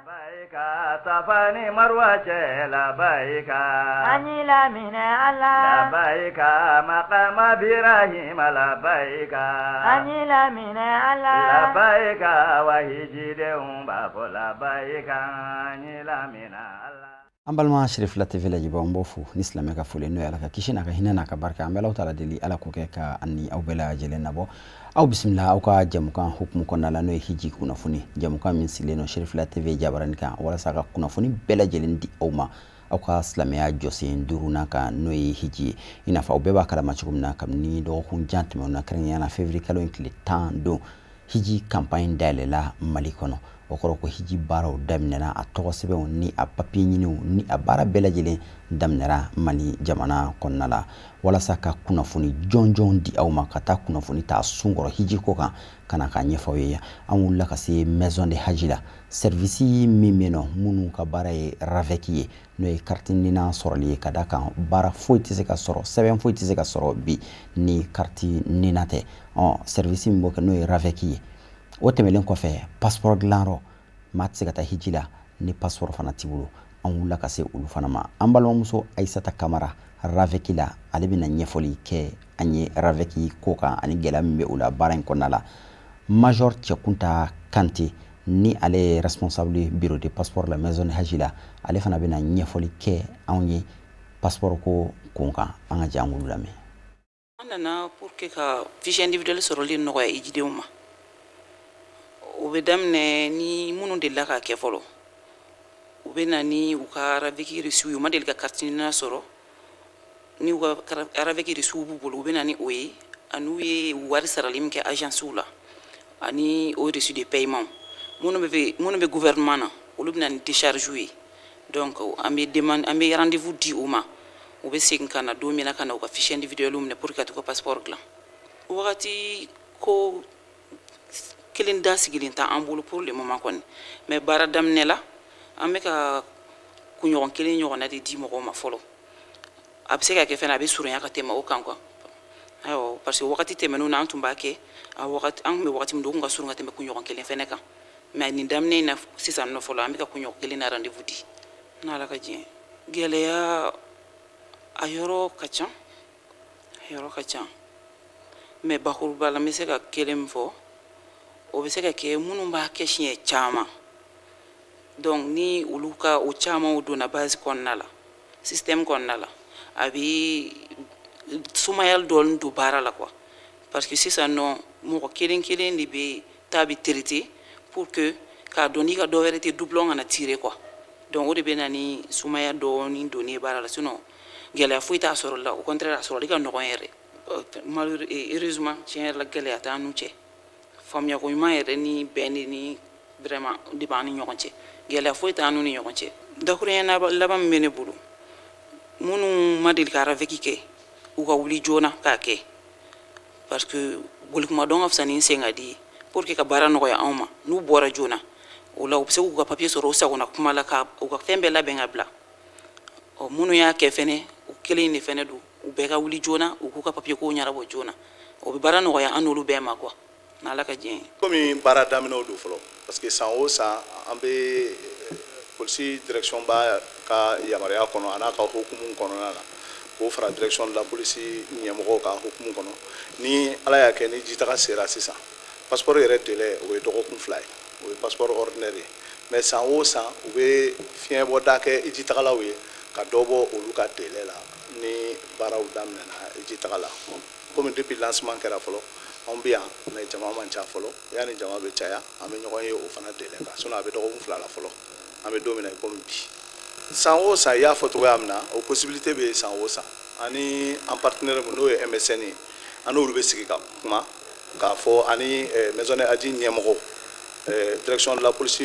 Safa ni Marwa cɛ, labayika. An y'i laminɛ Ala. Labayika, maqama Birahima, labayika. An y'i laminɛ Ala. Labayika, wa hijidenw b'a fɔ labayika, an y'i laminɛ Ala. An balima Cherifila TV lajɛbaaw, n b'aw fo ni silamɛ ka foli, n'o ye Ala ka kisi n'a ka hinɛ n'a ka barika. An bɛ Alahu taala deli, Ala k'o kɛ ka ani aw bɛɛ lajɛlen nabɔ. Aw bisimila aw ka jɛmukan hukumu kɔnɔna la, n'o ye hiji kunnafoni jɛmukan min sigilen don Cherifila TV jabarani kan, walasa ka kunnafoni bɛɛ lajɛlen di aw ma aw ka silamɛya jɔsen duurunan kan, n'o ye hiji ye. I n'a fɔ aw bɛɛ b'a kalama cogo min na, kabini dɔgɔkun jan tɛmɛnw na, kɛrɛnkɛrɛnnenya la février kalo in tile 10 don, hiji campagne dayɛlɛla Mali kɔnɔ. O kɔrɔ ko hiji baaraw daminɛna, a tɔgɔ sɛbɛnw ni a papiye ɲiniw ni a baara bɛɛ lajɛlen daminɛra Mali jamana kɔnɔna la. Walasa ka kunnafoni jɔnjɔn di aw ma, ka taa kunnafoni ta sun kɔrɔ hiji ko kan, ka na k'a ɲɛfɔ aw ye, an wulila ka se maison de haji la, service min bɛ yen nɔ, minnu ka baara ye RAVEC ye, n'o ye carte NINA sɔrɔli ye. Ka da kan baara foyi tɛ se ka sɔrɔ, sɛbɛn foyi tɛ se ka sɔrɔ bi ni carte NINA tɛ. Service min b'o kɛ, n'o ye RAVEC ye. O tɛmɛnen kɔfɛ, passeport dilanyɔrɔ, maa tɛ se ka taa hiji la ni passeport fana t'i bolo. An wulila ka se olu fana ma. An balimamuso Ayisata Kamara, RAVEC la, ale bɛna ɲɛfɔli kɛ an ye RAVEC ko kan ani gɛlɛya min bɛ o la baara in kɔnɔna la. Major Cɛkunta Kante, ni ale ye responsable bureau de passeport la maison de haji la, ale fana bɛna ɲɛfɔli kɛ anw ye passeport ko kun kan. An ka jɛ an k'olu lamɛn. An nana pour que ka fiche individuelle sɔrɔli nɔgɔya hijidenw ma. O bɛ daminɛ ni minnu delila k'a kɛ fɔlɔ, u bɛ na ni u ka RAVEC reçu ye. U ma deli ka carte NINA sɔrɔ, ni u ka RAVEC reçu b'u bolo, u bɛ na ni o ye, ani u ye wari sarali min kɛ agence la, ani o reçu de paiement. Minnu bɛ gouvernement na, olu bɛ na ni décharge ye. Donc an bɛ demande, an bɛ rendez-vous di u ma, u bɛ segin ka na don min na, ka na u ka fiche individuelle minɛ pour que ka t'u ka passeport dilan. Wagati ko kelen da sigilen t'an bolo pour le moment kɔni, mais baara daminɛ la, an bɛ ka kunɲɔgɔn kelen ɲɔgɔnna de di mɔgɔw ma fɔlɔ. A bɛ se ka kɛ fɛnɛ a bɛ surunya ka tɛmɛ o kan quoi. Awɔ, parce que wagati tɛmɛnenw na, an tun b'a kɛ a wagati, an tun bɛ wagati min don, o tun ka surun ka tɛmɛ kunɲɔgɔn kelen fɛnɛ kan. Mais nin daminɛ in na sisan nɔ fɔlɔ, an bɛ ka kunɲɔgɔn kelen na rendez-vous di, n'Ala ka diɲɛ. Gɛlɛya a yɔrɔ ka ca, a yɔrɔ ka ca, mais bakuruba la, n bɛ se ka kelen min fɔ, o bɛ se ka kɛ minnu b'a kɛ siɲɛ caman. Donc ni olu ka o camanw donna base kɔnɔna la, système kɔnɔna la, a bɛ sumayali dɔɔni don baara la quoi, parce que sisan nɔ, mɔgɔ kelen kelen de bɛ taa bɛ traiter pour que k'a dɔn n'i ka dɔ wɛrɛ tɛ doublon kana tirer quoi. Donc o de bɛ na ni sumaya dɔɔni donni ye baara la. Sinon gɛlɛya foyi t'a sɔrɔ la, au contraire, a sɔrɔli ka nɔgɔn yɛrɛ. Malheureusement, heureusement, tiɲɛ yɛrɛ la, gɛlɛya t'an n'u cɛ. Faamuyako ɲuman yɛrɛ ni bɛn de ni vraiment de b'an ni ɲɔgɔn cɛ. Gɛlɛya foyi t'an n'u ni ɲɔgɔn cɛ. Dakuruɲɛ laban min bɛ ne bolo, minnu ma deli ka RAVEC kɛ, u ka wuli joona k'a kɛ, parce que bolikuma dɔn ka fisa ni sen ka di ye, pour que ka baara nɔgɔya anw ma. N'u bɔra joona o la, u bɛ se k'u ka papier sɔrɔ u sagona kuma la, ka u ka fɛn bɛɛ labɛn ka bila. Ɔ, minnu y'a kɛ fɛnɛ, o kelen de fɛnɛ don. U bɛɛ ka wuli joona, u k'u ka papier kow ɲɛnabɔ joona, o bɛ baara nɔgɔya an n'olu bɛɛ ma quoi, n'Ala ka diɲɛ ye. Komi baara daminɛw don fɔlɔ, parce que san o san, an bɛ polisi direction ba ka yamaruya kɔnɔ, a n'a ka hukumu kɔnɔna na, k'o fara direction de la police ɲɛmɔgɔw ka hukumu kɔnɔ. Ni Ala y'a kɛ ni jitaga sera sisan, passeport yɛrɛ délai, o ye dɔgɔkun 2 ye, o ye passeport ordinaire ye. Mais san o san, u bɛ fiɲɛbɔda kɛ jitagalaw ye ka dɔ bɔ olu ka délai la ni baaraw daminɛna jitaga la. Komi depuis lancement kɛra fɔlɔ, anw bɛ yan, mais jama man ca fɔlɔ. Yanni jama bɛ caya, an bɛ ɲɔgɔn ye o fana délai kan. Sinon a bɛ dɔgɔkun 2 la fɔlɔ, an bɛ don min na i komi bi. San o san, i y'a fɔ cogoya min na, o possibilité bɛ yen san o san. Ani an partenaire min, n'o ye MSN ye, an n'olu bɛ sigi ka kuma k'a fɔ, ani maison de haji ɲɛmɔgɔw, direction de la police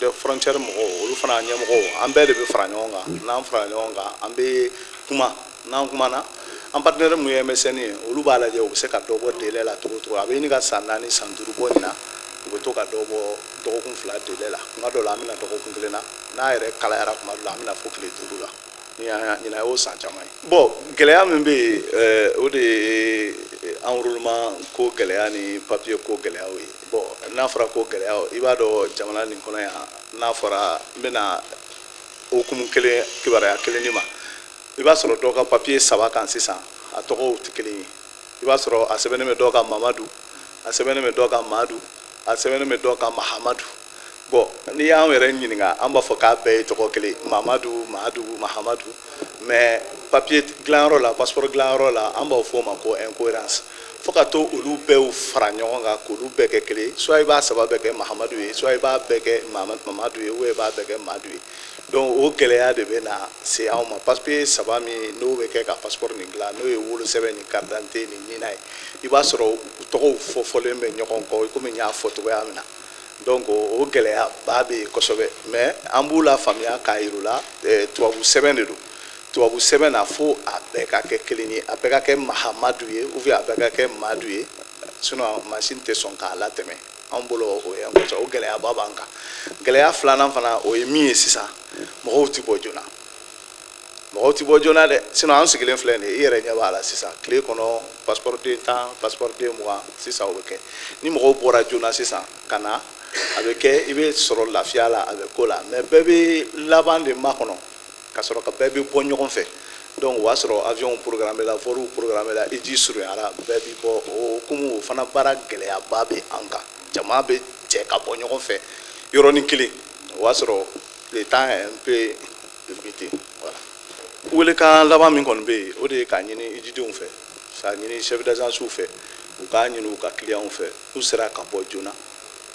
de frontière mɔgɔw, olu fana ɲɛmɔgɔw, an bɛɛ de bɛ fara ɲɔgɔn kan. N'an fara ɲɔgɔn kan, an bɛ kuma. N'an kumana, an partenaire mun ye MSN ye, olu b'a lajɛ u bɛ se ka dɔ bɔ délai la cogo o cogo. A bɛ ɲini ka san 4, san 5 bɔ nin na, u bɛ to ka dɔ bɔ dɔgɔkun 2 délai la. Kuma dɔw la, an bɛna dɔgɔkun kelen na. N'a yɛrɛ kalayara, kuma dɔ la, an bɛna fo tile 5 la. Ni ɲinan y'o san caman ye. Bon, gɛlɛya min bɛ yen, o de ye enrôlement ko gɛlɛya ni papier ko gɛlɛyaw ye. Bon, n'a fɔra ko gɛlɛya, i b'a dɔn jamana nin kɔnɔ yan. N'a fɔra n bɛna hukumu kelen, kibaruya kelen di ma. I b'a sɔrɔ dɔw ka papiye saba kan sisan, a tɔgɔw tɛ kelen ye. I b'a sɔrɔ a sɛbɛnnen bɛ dɔw kan Mamadu, a sɛbɛnnen bɛ dɔw kan Madu, a sɛbɛnnen bɛ dɔw kan Mahamadu. Bon, n'i y'anw yɛrɛ ɲininka, an b'a fɔ k'a bɛɛ ye tɔgɔ kelen, Mamadu, Madu, Mahamadu. Mais papiye dilanyɔrɔ la, passeport dilanyɔrɔ la, an b'a fɔ o ma ko incohérence. Fo ka to olu bɛɛ fara ɲɔgɔn kan k'olu bɛɛ kɛ kelen, soit i b'a saba bɛɛ kɛ Mahamadu ye, soit i b'a bɛɛ kɛ Mamadu ye, ou i b'a bɛɛ kɛ Madu ye. Donc o gɛlɛya de bɛ na se anw ma. Papiye saba min n'o bɛ kɛ ka passeport nin dilan, n'o ye wolosɛbɛn ni carte d'identité ni NINA ye, i b'a sɔrɔ u tɔgɔw fɔfɔlen bɛ ɲɔgɔn kɔ, komi n y'a fɔ cogoya min na. Donc o gɛlɛyaba bɛ yen kosɛbɛ. Mais an b'u la faamuya k'a yir'u la, tubabu sɛbɛn de don. Tubabu sɛbɛn na, fo a bɛɛ ka kɛ kelen ye, a bɛɛ ka kɛ Mahamadu ye ou bien a bɛɛ ka kɛ Madu ye, sinon machine tɛ sɔn k'a latɛmɛ anw bolo. O ye kosɛbɛ, o gɛlɛyaba b'an kan. Gɛlɛya filanan fana, o ye min ye sisan, mɔgɔw ti bɔ joona, mɔgɔw ti bɔ joona dɛ. Sinon an sigilen filɛ nin ye, i yɛrɛ ɲɛ b'a la sisan, tile kɔnɔ passeport den 10, passeport den 20 sisan, o bɛ kɛ. Ni mɔgɔw bɔra joona sisan ka na, a bɛ kɛ i bɛ sɔrɔ lafiya la, a bɛ ko la. Mais bɛɛ bɛ laban de makɔnɔ ka sɔrɔ ka bɛɛ bɛ bɔ ɲɔgɔn fɛ. Donc o b'a sɔrɔ avion programme la, vol programme la, hiji surunyara, bɛɛ bi bɔ. O komi o fana baara gɛlɛyaba bɛ an kan, jama bɛ jɛ ka bɔ ɲɔgɔn fɛ yɔrɔnin kelen, o b'a sɔrɔ le temps est un peu limité. Voilà, welekan laban min kɔni bɛ yen, o de ye k'a ɲini hijidenw fɛ, k'a ɲini chef d'agence fɛ, u k'a ɲini u ka clients fɛ, n'u sera ka bɔ joona.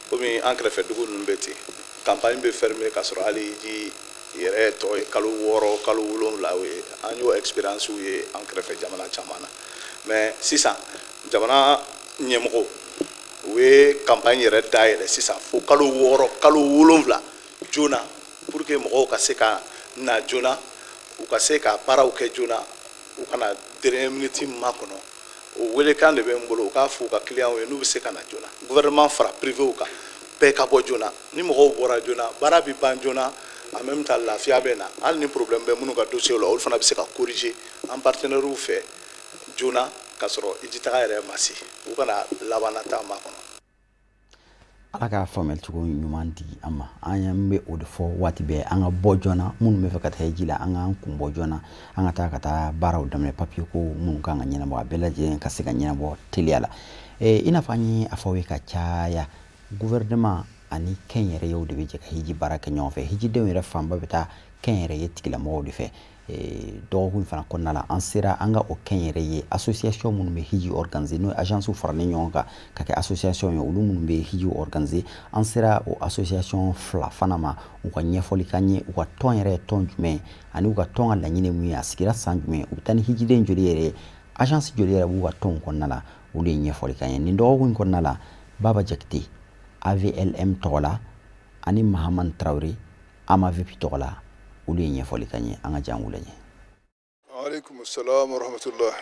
Komi an kɛrɛfɛ dugu ninnu bɛ ten, campagne bɛ fermer ka sɔrɔ hali hiji yɛrɛ tɔ ye kalo 6, kalo 7 ye. An y'o expérience ye an kɛrɛfɛ jamana caman na. Mais sisan jamana ɲɛmɔgɔw, u ye campagne yɛrɛ dayɛlɛ sisan fo kalo 6, kalo 7 joona, pour que mɔgɔw ka se ka na joona, u ka se ka baaraw kɛ joona, u kana dernière minute makɔnɔ. O welekan de bɛ n bolo, u k'a fɔ u ka clients ye, n'u bɛ se ka na joona, gouvernement fara privé kan, bɛɛ ka bɔ joona. Ni mɔgɔw bɔra joona, baara bɛ ban joona, en même temps lafiya bɛ na. Hali ni problème bɛ minnu ka dossier la, olu fana bɛ se ka corriger an partenaires fɛ joona, ka sɔrɔ hiji taga yɛrɛ ma se, u kana labanna taa makɔnɔ. Ala ka faamuyali cogo ɲuman di an ma. An y'an bɛ o de fɔ waati bɛɛ, an ka bɔ joona. Minnu bɛ fɛ ka taa hiji la, an k'an kun bɔ joona, an ka taa baaraw daminɛ. Papiye ko minnu kan ka ɲɛnabɔ, a bɛɛ lajɛlen ka se ka ɲɛnabɔ teliya la. I n'a fɔ an ye a fɔ aw ye ka caya, gouvernement ani kɛnyɛrɛyew de bɛ jɛ ka hiji baara kɛ ɲɔgɔn fɛ. Hijidenw yɛrɛ fanba bɛ taa kɛnyɛrɛye tigilamɔgɔw de fɛ. Dɔgɔkun fana kɔnɔna la, an sera an ka o kɛnyɛrɛye association minnu bɛ hiji organiser, n'o ye agence faralen ɲɔgɔn kan ka kɛ association ye, olu minnu bɛ hiji organiser, an sera o association fila fana ma, u ka ɲɛfɔli k'an ye, u ka tɔn yɛrɛ ye tɔn jumɛn, ani u ka tɔn ka laɲini mun ye, a sigira san jumɛn, u bɛ taa ni hijiden joli yɛrɛ ye, agence joli yɛrɛ b'u ka tɔnw kɔnɔna la, olu ye ɲɛfɔli k'an ye. Nin dɔgɔkun kɔnɔna la, Baba Jakite, AVLM tɔgɔ la, ani Mahaman Tarawele, AMAVP tɔgɔ la, olu ye ɲɛfɔli k'an ye. An ka jan k'u lajɛ. Aleykum salam wa rahmatullah.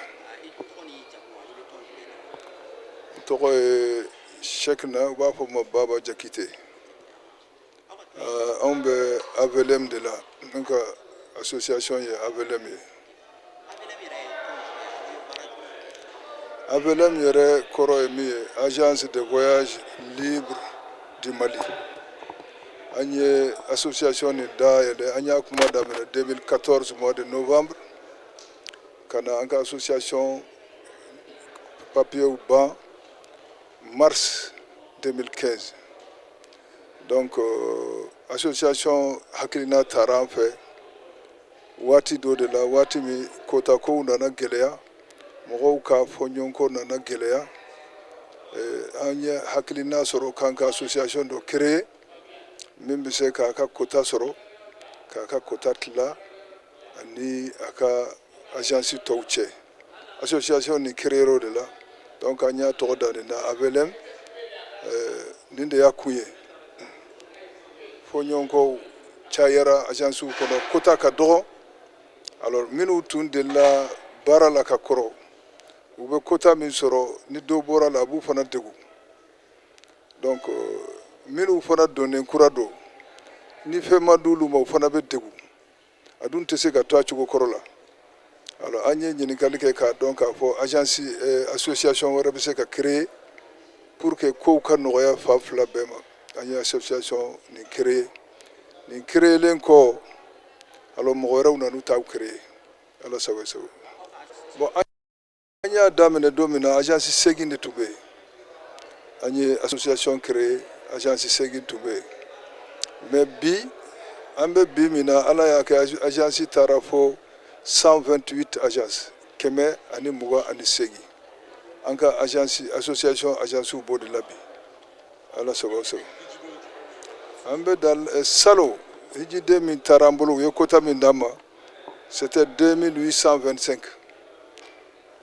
N tɔgɔ ye Shekina, u b'a fɔ ma Baba Jakite. Anw bɛ AVLM de la, n ka association ye AVLM ye. AVLM yɛrɛ kɔrɔ ye min ye, Agence de voyage libre du Mali. An ye association nin dayɛlɛ, an y'a kuma daminɛ 2014, mois de novembre, ka na an ka association papier ban mars 2015. Donc association hakilina taara an fɛ waati dɔ de la, waati min quota kow nana gɛlɛya, mɔgɔw ka fɔ ɲɔgɔn nana gɛlɛya. An ye hakilina sɔrɔ k'an ka association dɔ créer min bɛ se k'a ka quota sɔrɔ, k'a ka quota tila ani a ka agence tɔw cɛ. Association nin créer o de la. Donc an y'a tɔgɔ da nin na, AVLM. Nin de y'a kun ye. Fɔɲɔgɔnkɔw cayara agence kɔnɔ, quota ka dɔgɔ. Alors minnu tun delila baara la ka kɔrɔ, u bɛ quota min sɔrɔ, ni dɔ bɔra la, a b'u fana degun. Donc minnu fana donnen kura don, ni fɛn ma d'olu ma, u fana bɛ degun. A dun tɛ se ka to a cogo kɔrɔ la. Alors an ye ɲininkali kɛ k'a dɔn k'a fɔ agence association wɛrɛ bɛ se ka créer pour que kow ka nɔgɔya fan fila bɛɛ ma. An ye association nin créer. Nin créelen kɔ, alors mɔgɔ wɛrɛw nan'u taw créer. Ala sago i sago. Bon, an y'a daminɛ don min na, agence 8 de tun bɛ yen. An ye association créer, agence 8 tun bɛ yen. Mais bi, an bɛ bi min na, Ala y'a kɛ, agence taara fo 128 agence, 128. An ka agence, association agencew b'o de la bi. Ala sago sago. An bɛ da salon, hijiden min taara an bolo, u ye quota min d'an ma, c'était 2825,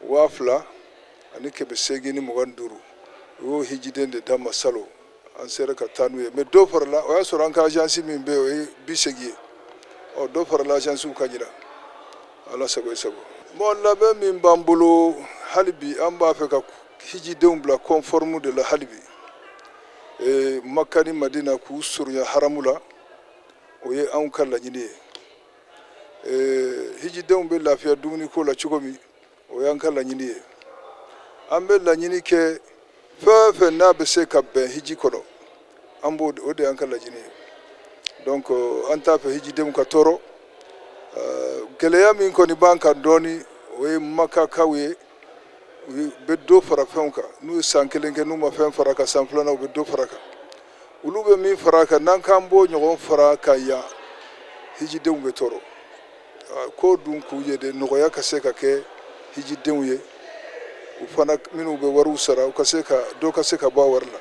2825. U y'o hijiden de d'an ma salon, an sera ka taa n'u ye. Mais dɔ farala, o y'a sɔrɔ an ka agence min bɛ yen, o ye 80 ye. Ɔ, dɔ farala agencew kan ɲina. Ala sago i sago. Bon, labɛn min b'an bolo hali bi, an b'a fɛ ka hijidenw bila conforme de la hali bi. Maka ni Madina, k'u surunya haramu la, o ye anw ka laɲini ye. Hijidenw bɛ lafiya dumuniko la cogo min, o y'an ka laɲini ye. An bɛ laɲini kɛ fɛn o fɛn n'a bɛ se ka bɛn hiji kɔnɔ, an b'o o de y'an ka laɲini ye. Donc an t'a fɛ hijidenw ka tɔɔrɔ. Gɛlɛya min kɔni b'an kan dɔɔni, o ye Makakaw ye. U bɛ dɔ fara fɛnw kan. N'u ye san kelen kɛ n'u ma fɛn fara kan, san filanan u bɛ dɔ fara kan. Olu bɛ min fara kan, n'an k'an b'o ɲɔgɔn fara kan yan, hijidenw bɛ tɔɔrɔ. Ko dun k'u ye de nɔgɔya ka se ka kɛ hijidenw ye, u fana minnu bɛ wariw sara, u ka se ka dɔ ka se ka bɔ a wari la.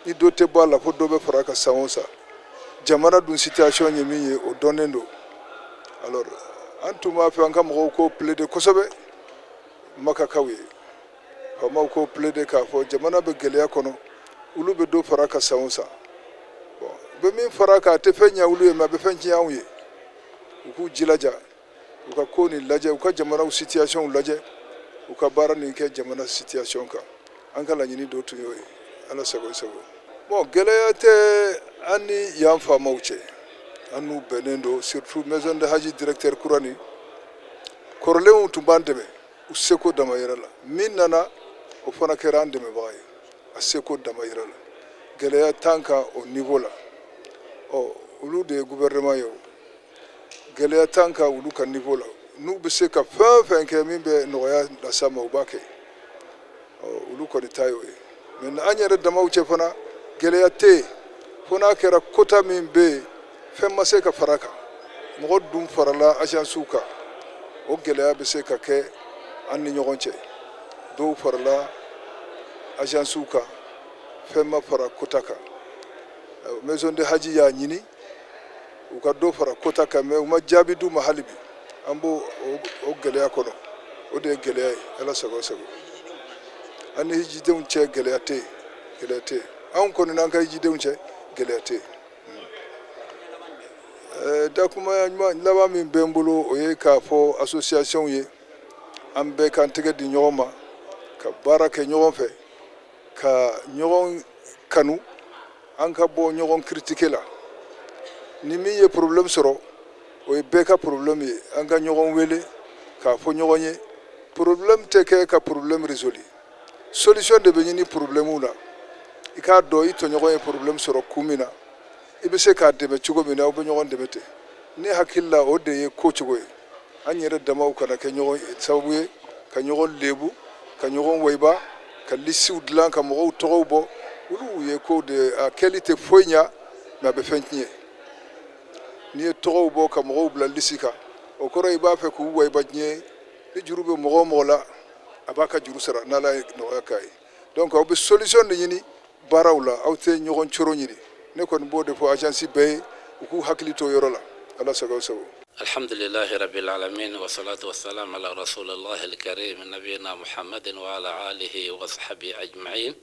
Ni dɔ tɛ bɔ a la, fo dɔ bɛ fara a kan san o san. Jamana dun situation ye min ye, o dɔnnen don. Alors an tun b'a fɛ an ka mɔgɔw k'o plaider kosɛbɛ Makakaw ye, faamaw k'o plaider k'a fɔ jamana bɛ gɛlɛya kɔnɔ, olu bɛ dɔ fara a kan san o san. Bon, u bɛ min fara a kan, a tɛ fɛn ɲɛ olu ye, mais a bɛ fɛn tiɲɛ anw ye. U k'u jilaja, u ka ko nin lajɛ, u ka jamanaw situation lajɛ, u ka baara nin kɛ jamana situation kan. An ka laɲini dɔ tun y'o ye. Ala sago i sago. Bon, gɛlɛya tɛ an ni yan faamaw cɛ, an n'u bɛnnen don. Surtout maison de haji directeur kura nin, kɔrɔlenw tun b'an dɛmɛ u seko dama yɛrɛ la. Min nana, o fana kɛra an dɛmɛbaga ye a seko dama yɛrɛ la. Gɛlɛya t'an kan o niveau la. Ɔ, olu de ye gouvernement ye. O gɛlɛya t'an kan olu ka niveau la. N'u bɛ se ka fɛn o fɛn kɛ min bɛ nɔgɔya las'a ma, u b'a kɛ. Ɔ, olu kɔni ta y'o ye. Mais an yɛrɛ damaw cɛ fana, gɛlɛya tɛ yen, fo n'a kɛra quota min bɛ yen, fɛn ma se ka fara a kan, mɔgɔ dun farala agencew kan, o gɛlɛya bɛ se ka kɛ an ni ɲɔgɔn cɛ. Dɔw farala agencew kan, fɛn ma fara quota kan. Maison de haji y'a ɲini u ka dɔ fara quota kan, mais u ma jaabi d'u ma hali bi. An b'o o gɛlɛya kɔnɔ, o de ye gɛlɛya ye. Ala sago sago. An ni hijidenw cɛ, gɛlɛya tɛ yen, gɛlɛya tɛ yen. Anw kɔni n'an ka hijidenw cɛ, gɛlɛya tɛ yen. Dakuma ɲuman laban min bɛ n bolo, o ye k'a fɔ association ye, an bɛɛ k'an tɛgɛ di ɲɔgɔn ma ka baara kɛ ɲɔgɔn fɛ, ka ɲɔgɔn kanu, an ka bɔ ɲɔgɔn critiquer la. Ni min ye problème sɔrɔ, o ye bɛɛ ka problème ye. An ka ɲɔgɔn wele k'a fɔ ɲɔgɔn ye. Problème tɛ kɛ ka problème résolu, solution de bɛ ɲini problème la. I k'a dɔn i tɔɲɔgɔn ye problème sɔrɔ kun min na, i bɛ se k'a dɛmɛ cogo min na, aw bɛ ɲɔgɔn dɛmɛ ten. Ne hakili la, o de ye ko cogo ye. An yɛrɛ damaw kana kɛ ɲɔgɔn sababu ye ka ɲɔgɔn lebu, ka ɲɔgɔn wayiba, ka listew dilan, ka mɔgɔw tɔgɔw bɔ. Olu ye ko de a kɛli tɛ foyi ɲa, mais a bɛ fɛn tiɲɛ. N'i ye tɔgɔw bɔ ka mɔgɔw bila liste kan, o kɔrɔ i b'a fɛ k'u wayiba diɲɛ. Ni juru bɛ mɔgɔ o mɔgɔ la, a b'a ka juru sara n'Ala ye nɔgɔya k'a ye. Donc aw bɛ solution de ɲini baaraw la, aw tɛ ɲɔgɔn coro ɲini. Ne kɔni b'o de fɔ agence bɛɛ ye, u k'u hakili to yɔrɔ la. Ala sago sago. الحمد لله رب العالمين، والصلاة والسلام على رسول الله الكريم نبينا محمد وعلى آله وصحبه أجمعين.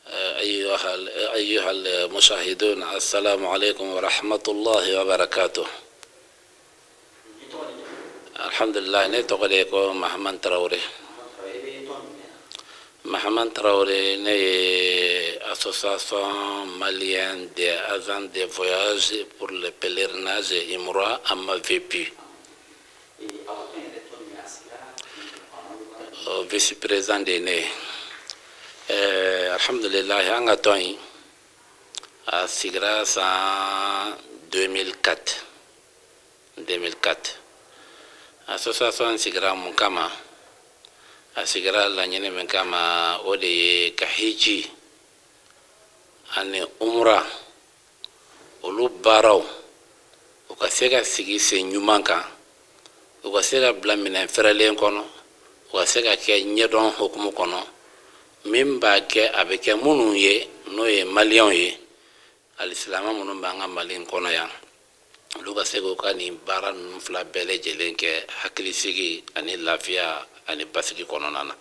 أيها المشاهدون، السلام عليكم ورحمة الله وبركاته. الحمد لله. Ne tɔgɔ de ye ko Mahaman Tarawele. Mahaman Tarawele, ne ye Association malienne des agents de voyage pour le pèlerinage Umrah, AMAVP, vice président de ye ne ye. Alhamdulilahi, an ka tɔn in a sigira san 2004. 2004 association sigira mun kama? A sigira laɲini min kama, o de ye ka hiji ani umra olu baaraw u ka se ka sigi sen ɲuman kan, u ka se ka bila minɛn fɛrɛlen kɔnɔ, u ka se ka kɛ ɲɛdɔn hukumu kɔnɔ, min b'a kɛ a bɛ kɛ minnu ye, n'o ye Maliyɛnw ye, alisilamɛ minnu b'an ka Mali in kɔnɔ yan, olu ka se k'u ka nin baara ninnu fila bɛɛ lajɛlen kɛ hakilisigi ani lafiya ani basigi kɔnɔna na,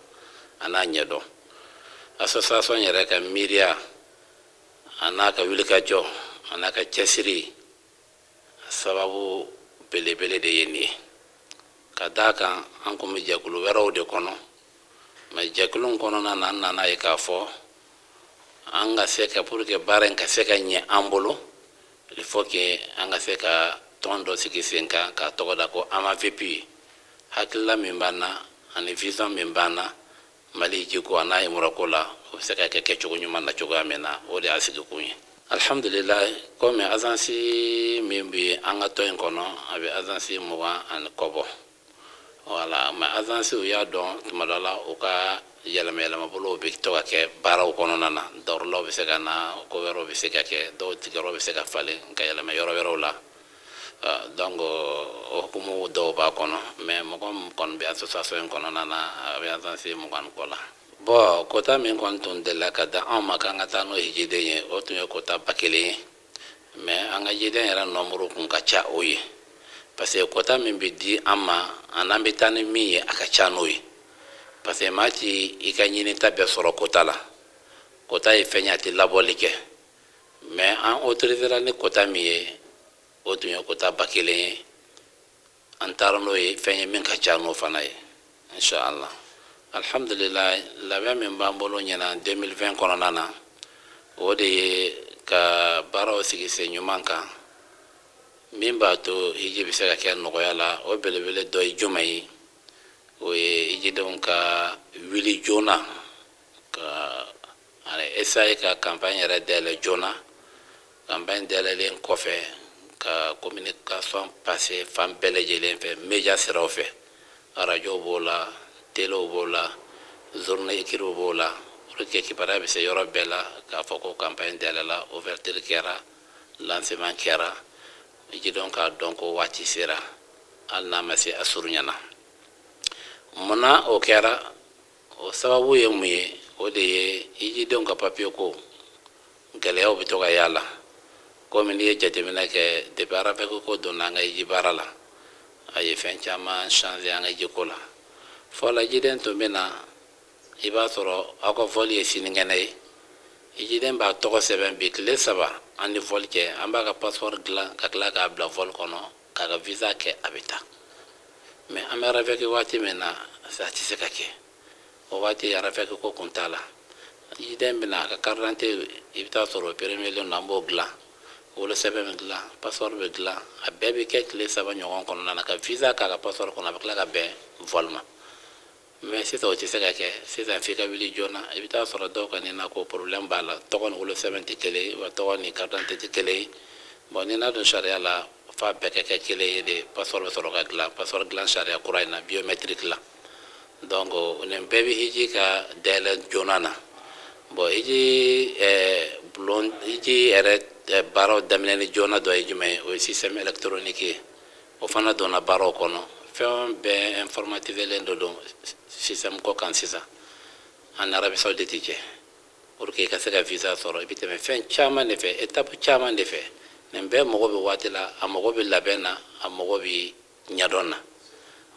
a n'a ɲɛdɔn. Association yɛrɛ ka miiriya a n'a ka wulikajɔ a n'a ka cɛsiri sababu belebele de ye nin ye, ka d'a kan an kun bɛ jɛkulu wɛrɛw de kɔnɔ, mais jɛkulu in kɔnɔna na, an nana ye k'a fɔ an ka se ka, pour que baara in ka se ka ɲɛ an bolo, il faut que an ka se ka tɔn dɔ sigi sen kan k'a tɔgɔ da ko AMAVIP. Hakilila min b'an na ani vision min b'an na Mali jiko a n'a imurako la, o bɛ se ka kɛ kɛcogo ɲuman na cogoya min na, o de y'a sigikun ye. Alhamdulilayi, komi agence min bɛ an ka tɔn in kɔnɔ, a bɛ agence 20 ani kɔ bɔ. Wala, mais agence u y'a dɔn tuma dɔ la, u ka yɛlɛma yɛlɛmabolow bɛ to ka kɛ baaraw kɔnɔna na. Dawurulaw bɛ se ka na, ko wɛrɛw bɛ se ka kɛ, dɔw tigɛyɔrɔ bɛ se ka falen ka yɛlɛma yɔrɔ wɛrɛw la. Donc o hukumu dɔw b'a kɔnɔ, mais mɔgɔ min kɔni bɛ association in kɔnɔna na, a bɛ agence 20 ni kɔ la. Bon, quota min kɔni tun delila ka da anw ma k'an ka taa n'o hijiden ye, o tun ye quota 1000 ye, mais an ka jiden yɛrɛ nombre kun ka ca o ye, parce que quota min bɛ di an ma a n'an bɛ taa ni min ye, a ka ca n'o ye, parce que maa ti i ka ɲinita bɛɛ sɔrɔ quota la. Quota ye fɛn ye, a tɛ labɔli kɛ, mais an autorisera ni quota min ye, o tun ye quota 1000 ye. An taara n'o ye, fɛn ye min ka ca n'o fana ye, inshallah. Alhamdulillah, labɛn min b'an bolo ɲɛna 2020 kɔnɔna na, o de ye ka baaraw sigi sen ɲuman kan min b'a to hiji bɛ se ka kɛ nɔgɔya la. O belebele dɔ ye jumɛn ye? O ye hijidenw ka wuli joona, ka essayer ka campagne yɛrɛ dayɛlɛ joona. Campagne dayɛlɛlen kɔfɛ, ka communication passer fan bɛɛ lajɛlen fɛ, média siraw fɛ, radio b'o la, téléw b'o la, journée écrit b'o la, pour que kibaruya bɛ se yɔrɔ bɛɛ la k'a fɔ ko campagne dayɛlɛla, ouverture kɛra, lancement kɛra, hijidenw k'a dɔn ko waati sera, hali n'a ma se a surunyana. Munna o kɛra? O sababu ye mun ye? O de ye hijidenw ka papier ko gɛlɛyaw bɛ to ka y'a la. Komi n'i ye jateminɛ kɛ, depuis RAVEC ko donna an ka hiji baara la, a ye fɛn caman changer an ka hiji ko la. Fɔlɔ, hijiden tun bɛ na, i b'a sɔrɔ aw ka vol ye sinikɛnɛ ye, hijiden b'a tɔgɔ sɛbɛn bi, tile 3 an ni vol cɛ, an b'a ka passeport dilan ka tila k'a bila vol kɔnɔ, k'a ka visa kɛ, a bɛ taa. Mais an bɛ RAVEC waati min na, a tɛ se ka kɛ. O waati RAVEC ko kun t'a la. Hijiden bɛna a ka carte d'identité, i bɛ taa sɔrɔ périmé don, an b'o dilan, wolosɛbɛn bɛ dilan, passeport bɛ dilan, a bɛɛ bɛ kɛ tile 3 ɲɔgɔn kɔnɔna na, ka visa k'a ka passeport kɔnɔ, a bɛ tila ka bɛn vol ma. Mais sisan o tɛ se ka kɛ. Sisan f'i ka wuli joona. I bɛ taa sɔrɔ dɔw ka nina ko problème b'a la, tɔgɔ ni wolosɛbɛn tɛ kelen ye, wa tɔgɔ ni carte d'identité tɛ kelen ye. Bon, ni n'a dun sariya la f'a bɛɛ ka kɛ kelen ye de, passeport bɛ sɔrɔ ka dilan. Passeport dilan sariya kura in na, biométrique la. Donc nin bɛɛ bɛ hiji ka dayɛlɛ joona na. Bon, hiji bulon, hiji yɛrɛ baaraw daminɛni joona dɔ ye jumɛn ye? O ye système électronique ye, o fana donna baaraw kɔnɔ. Fɛn bɛɛ informatiselen dɔ don système kɔ kan sisan. An ni Arabie Saoudite cɛ, pour que i ka se ka visa sɔrɔ, i bɛ tɛmɛ fɛn caman de fɛ, étape caman de fɛ. Nin bɛɛ mago bɛ waati la, a mago bɛ labɛn na, a mago bɛ ɲɛdɔn na.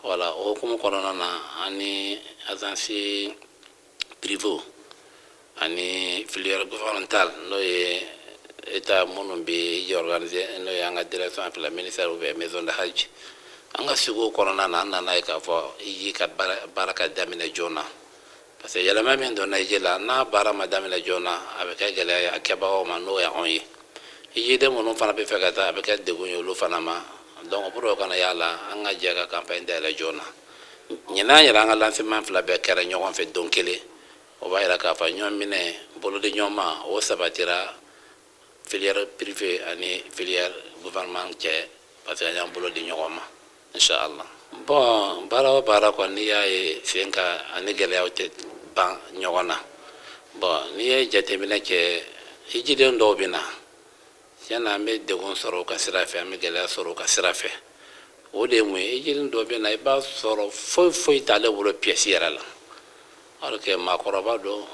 Wala, o hukumu kɔnɔna na, an ni agence privée ani filière gouvernementale, n'o ye état minnu bɛ hiji organiser, n'o ye an ka direction fila, ministère ou bien maison de hajj, an ka sigiw kɔnɔna na, an nana ye k'a fɔ hiji ka baara ka daminɛ joona, parce que yɛlɛma min donna hiji la, n'a baara ma daminɛ joona, a bɛ kɛ gɛlɛya ye a kɛbagaw ma, n'o ye anw ye. Hijiden minnu fana bɛ fɛ ka taa, a bɛ kɛ degun ye olu fana ma. Donc pour o kana y'a la, an ka jɛ ka campagne dayɛlɛ joona. Ɲinan yɛrɛ, an ka lancement fila bɛɛ kɛra ɲɔgɔn fɛ don kelen. O b'a yira k'a fɔ ɲɔgɔn minɛ, bolodi ɲɔgɔn ma, o sabatira filière privée ani filière gouvernement cɛ, parce que an y'an bolo di ɲɔgɔn ma, inshallah. Bon, baara o baara kɔni, n'i y'a ye sen kan, ani gɛlɛyaw tɛ ban ɲɔgɔn na. Bon, n'i ye jateminɛ kɛ, hijiden dɔw bɛ na, tiɲɛ na, an bɛ degun sɔrɔ u ka sira fɛ, an bɛ gɛlɛya sɔrɔ u ka sira fɛ. O de ye mun ye? Hijiden dɔ bɛ na, i b'a sɔrɔ foyi foyi t'ale bolo pièce yɛrɛ la, alors que maakɔrɔba don,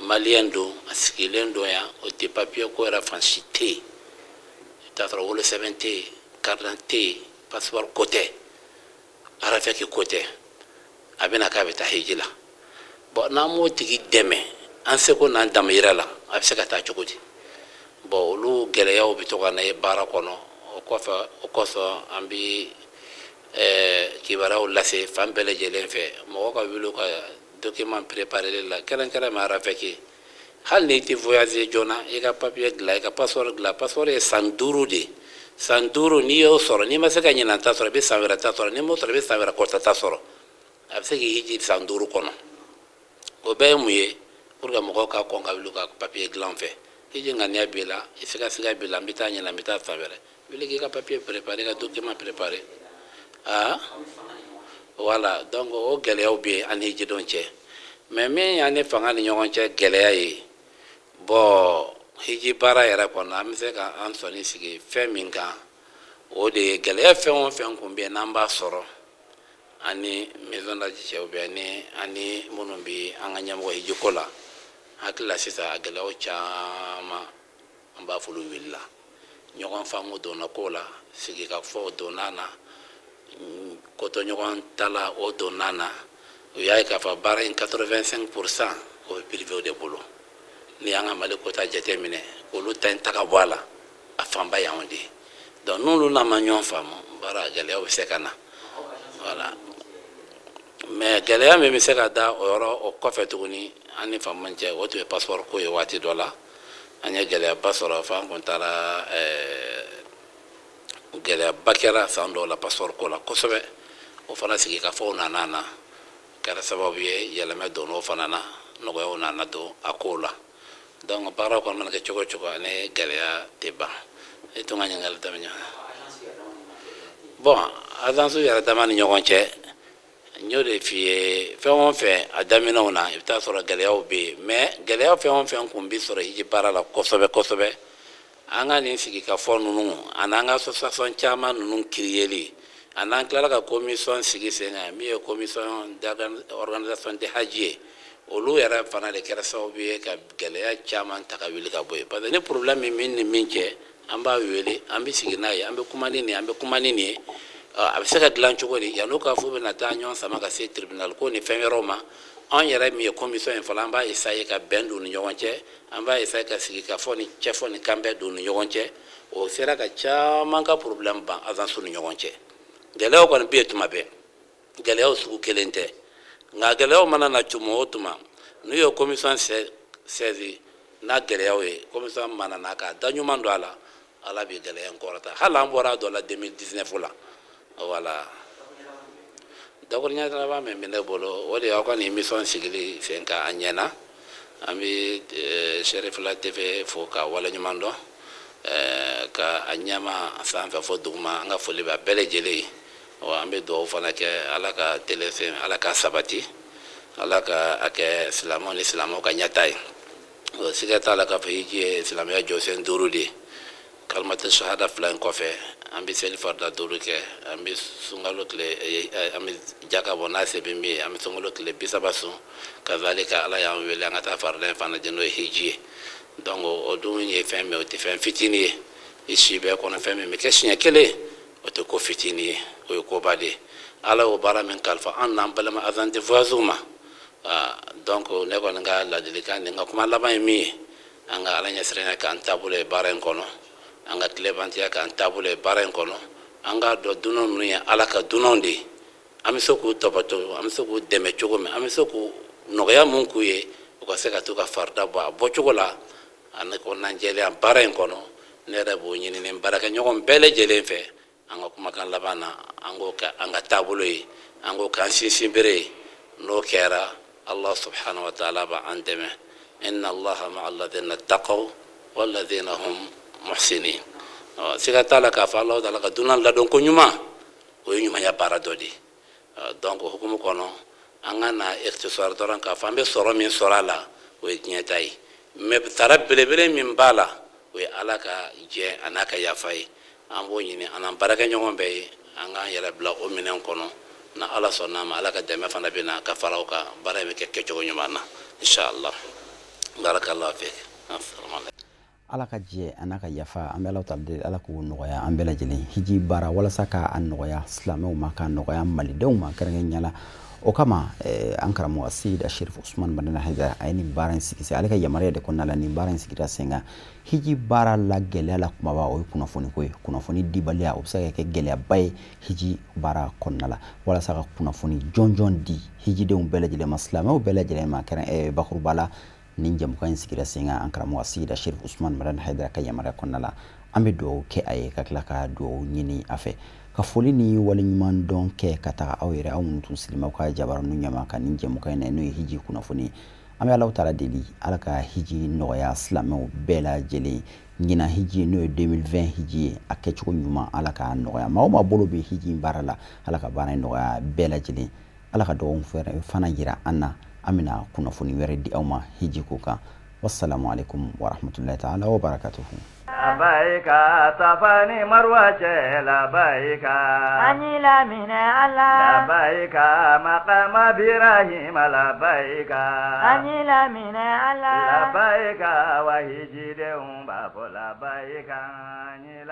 maliyɛn don, a sigilen don yan, o tɛ papiye ko yɛrɛ fan si tɛ yen. I bɛ t'a sɔrɔ wolosɛbɛn tɛ yen, carte d'identité tɛ yen, passeport ko tɛ, RAVEC ko tɛ, a bɛna k'a bɛ taa hiji la. Bon, n'an m'o tigi dɛmɛ an seko n'an damayira la, a bɛ se ka taa cogo di? Bon, olu gɛlɛyaw bɛ to ka na ye baara kɔnɔ. O kɔfɛ, o kosɔn an bɛ kibaruyaw lase fan bɛɛ lajɛlen fɛ, mɔgɔ ka wuli ka document préparé la, kɛrɛnkɛrɛn ma RAVEC. Hali n'i tɛ voyager joona, i ka papier dilan, i ka passeport dilan. Passeport ye san 5 de ye. San 5, n'i y'o sɔrɔ, n'i ma se ka ɲinan ta sɔrɔ, i bɛ san wɛrɛ ta sɔrɔ. N'i m'o sɔrɔ, i bɛ san wɛrɛ kɔta ta sɔrɔ. A bɛ se k'i hiji san 5 kɔnɔ. O bɛɛ ye mun ye? Pour que mɔgɔw ka kɔn ka wuli ka papier dilan fɛ. Hiji ŋaniya b'i la, i siga b'i la, n bɛ taa ɲinan, n bɛ taa san wɛrɛ, wuli k'i ka papier préparer, ka document préparer. Ah voilà, donc o gɛlɛyaw bɛ yen an ni hijidenw cɛ. Mais min y'an ni fanga ni ɲɔgɔn cɛ gɛlɛya ye, bon, hiji baara yɛrɛ kɔnɔ, an bɛ se ka an sɔnni sigi fɛn min kan, o de ye gɛlɛya fɛn o fɛn kun bɛ yen n'an b'a sɔrɔ ani maison d'hajj cɛ, ou bien ni ani minnu bɛ an ka ɲɛmɔgɔ hiji ko la. Hakili la, sisan a gɛlɛyaw caman, an b'a fɔ olu wulila. Ɲɔgɔn faamu donna ko la, sigikafɔ donna na, kotɔɲɔgɔn tala o donna na. U y'a ye k'a fɔ baara in 85 %, o bɛ privé de bolo. Ni y'an ka Mali kota jateminɛ, olu ta in ta ka bɔ a la, a fanba y'anw de ye. Donc n'olu n'a ma ɲɔgɔn faamu, baara gɛlɛyaw bɛ se ka na. Voilà, mais gɛlɛya min bɛ se ka da o yɔrɔ o kɔfɛ tuguni an ni faama cɛ, o tun ye passeport ko ye. Waati dɔ la, an ye gɛlɛyaba sɔrɔ fo an kun taara, gɛlɛyaba kɛra san dɔw la passeport ko la kosɛbɛ. O fana sigi ka fɔw nana na, kɛra sababu ye yɛlɛmɛ donna o fana na, nɔgɔyaw nana don a kow la. Donc baara kɔni mana kɛ cogo o cogo, ani gɛlɛya tɛ ban. E tun ka ɲininkali daminɛ. Bon, agence yɛrɛ dama ni ɲɔgɔn cɛ, n y'o de f'i ye, fɛn o fɛn a daminɛw na, i bɛ taa sɔrɔ gɛlɛyaw bɛ yen. Mais gɛlɛya fɛn o fɛn kun bɛ sɔrɔ hiji baara la kosɛbɛ kosɛbɛ, an ka nin sigikafɔ ninnu ani an ka association caman ninnu créeli, ani an tilala ka commission sigi sen kan, min ye commission d'organisation de hajj ye, olu yɛrɛ fana de kɛra sababu ye ka gɛlɛya caman ta ka wuli ka bɔ yen. Parce que ni problème min ni min cɛ, an b'a wele, an bɛ sigi n'a ye, an bɛ kuma ni nin ye, an bɛ kuma ni nin ye, a bɛ se ka dilan cogo di, yan'o k'a fɔ bɛna taa ɲɔgɔn sama ka se tribunal ko ni fɛn wɛrɛw ma. Anw yɛrɛ min ye commission ye fɔlɔ, an b'a essayer ka bɛn don ni ɲɔgɔn cɛ, an b'a essayer ka sigi ka fɔ ni cɛfɔ ni kanbɛn don ni ɲɔgɔn cɛ. O sera ka caman ka problème ban agence ni ɲɔgɔn cɛ. Gɛlɛyaw kɔni bɛ yen tuma bɛɛ, gɛlɛyaw sugu kelen tɛ, nka gɛlɛyaw mana na tuma o tuma, n'u ye commission saisi n'a gɛlɛyaw ye, commission mana na k'a da ɲuman don a la, Ala bɛ gɛlɛya in kɔrɔta. Hali an bɔra a dɔ la 2019 la. Voilà, dakuruɲɛ laban min bɛ ne bolo, o de y'aw ka nin émission sigili sen kan, a ɲɛna. An bɛ Cherifila TV fo ka waleɲuman dɔn, ka a ɲɛma sanfɛ fo duguma, an ka foli bɛ a bɛɛ lajɛlen ye. Wa an bɛ dugawu fana kɛ, Ala ka télé sen, Ala ka sabati, Ala ka a kɛ silamɛw ni silamɛw ka ɲɛta ye. O siga t'a la k'a fɔ hiji ye silamɛya jɔsen 5 de ye. Kalimatu sahada fila in kɔfɛ, an bɛ seli farida 5 kɛ, an bɛ sunkalo tile, an bɛ jaka bɔ n'a se bɛ min ye, an bɛ sunkalo tile 30 sun. Kazalika, Ala y'an wele an ka taa farida in fana di, n'o ye hiji ye. Donc o dun ye fɛn min ye, o tɛ fɛn fitinin ye. I si bɛɛ kɔnɔ, fɛn min bɛ kɛ siɲɛ kelen, o tɛ ko fitinin ye, o ye koba de ye. Ala y'o baara min kalifa an n'an balima agent de voyage ma. Donc ne kɔni ka ladilikan ni n ka kuma laban ye min ye, an ka Ala ɲɛsiranya k'an taabolo ye baara in kɔnɔ, an ka tilebantiya k'an taabolo ye baara in kɔnɔ, an k'a dɔn dunan ninnu ye Ala ka dunanw de ye. An bɛ se k'u tɔpɔtɔ, an bɛ se k'u dɛmɛ cogo min, an bɛ se k'u nɔgɔya mun k'u ye, u ka se ka t'u ka farida bɔ a bɔcogo la, ani kɔnɔnajɛlenya baara in kɔnɔ. Ne yɛrɛ b'o ɲini ni baarakɛɲɔgɔn bɛɛ lajɛlen fɛ. An ka kumakan laban na, an k'o kɛ an ka taabolo ye, an k'o k'an sinsinbere ye. N'o kɛra, Allah subhanahu wa ta'ala b'an dɛmɛ. Inna Allaha ma'a alladhina taqaw walladhina hum muhsinin. Siga t'a la k'a fɔ Alahu taala ka dunan ladon ko ɲuman, o ye ɲumanya baara dɔ de ye. Donc o hukumu kɔnɔ, an ka na accessoire dɔrɔn k'a fɔ an bɛ sɔrɔ min sɔrɔ a la, o ye diɲɛ ta ye, mais sara belebele min b'a la, o ye Ala ka jɛ a n'a ka yafa ye. An b'o ɲini an n'an baarakɛɲɔgɔn bɛɛ ye, an k'an yɛrɛ bila o minɛn kɔnɔ. Na Ala sɔnna a ma, Ala ka dɛmɛ fana bɛ na ka fara o kan, baara in bɛ kɛ kɛcogo ɲuman na, inshallah. Barakallahu fik. Ala ka jɛ a n'a ka yafa, an bɛ Ala ta deli, Ala k'o nɔgɔya an bɛɛ lajɛlen. Hiji baara, walasa k'a nɔgɔya silamɛw ma, k'a nɔgɔya malidenw ma kɛrɛnkɛrɛnnenya la, o kama an karamɔgɔ Seyid Sherif Usman Madani Haidara, a ye nin baara in sigi sen. Ale ka yamaruya de kɔnɔna la, nin baara in sigira sen kan. Hiji baara la, gɛlɛya la kumaba, o ye kunnafoni ko ye. Kunnafoni dibaliya, o bɛ se ka kɛ gɛlɛyaba ye hiji baara kɔnɔna la. Walasa ka kunnafoni jɔnjɔn di hijidenw bɛɛ lajɛlen ma, silamɛw bɛɛ lajɛlen ma, kɛrɛn bakuruba la, nin jɛmukan in sigira sen kan, an karamɔgɔ Seyid Sherif Usman Madani Haidara ka yamaruya kɔnɔna la. An bɛ dugawu kɛ a ye, ka tila ka dugawu ɲini a fɛ, ka foli ni waleɲuman dɔn kɛ ka taga aw yɛrɛ, aw minnu tun sigilen b'aw ka jabaraninw ɲɛma ka nin jɛmukan in na, n'o ye hiji kunnafoni. An bɛ Alahu taala deli, Ala ka hiji nɔgɔya silamɛw bɛɛ lajɛlen. Ɲinan hiji, n'o ye 2020 hiji ye, a kɛcogo ɲuman, Ala k'a nɔgɔya. Maa o maa bolo bɛ hiji in baara la, Ala ka baara in nɔgɔya bɛɛ lajɛlen. Ala ka dɔgɔkun fana yira an na, an bɛna kunnafoni wɛrɛ di aw ma hiji ko kan. Wassalamu alaikum warahmatullahi ta'ala wa barakatuhu. Labayika, Safa ni Marwa cɛ, labayika. An y'i laminɛ Ala. Labayika, maqama Birahima, labayika. An y'i laminɛ Ala. Labayika, wa hijidenw b'a fɔ labayika.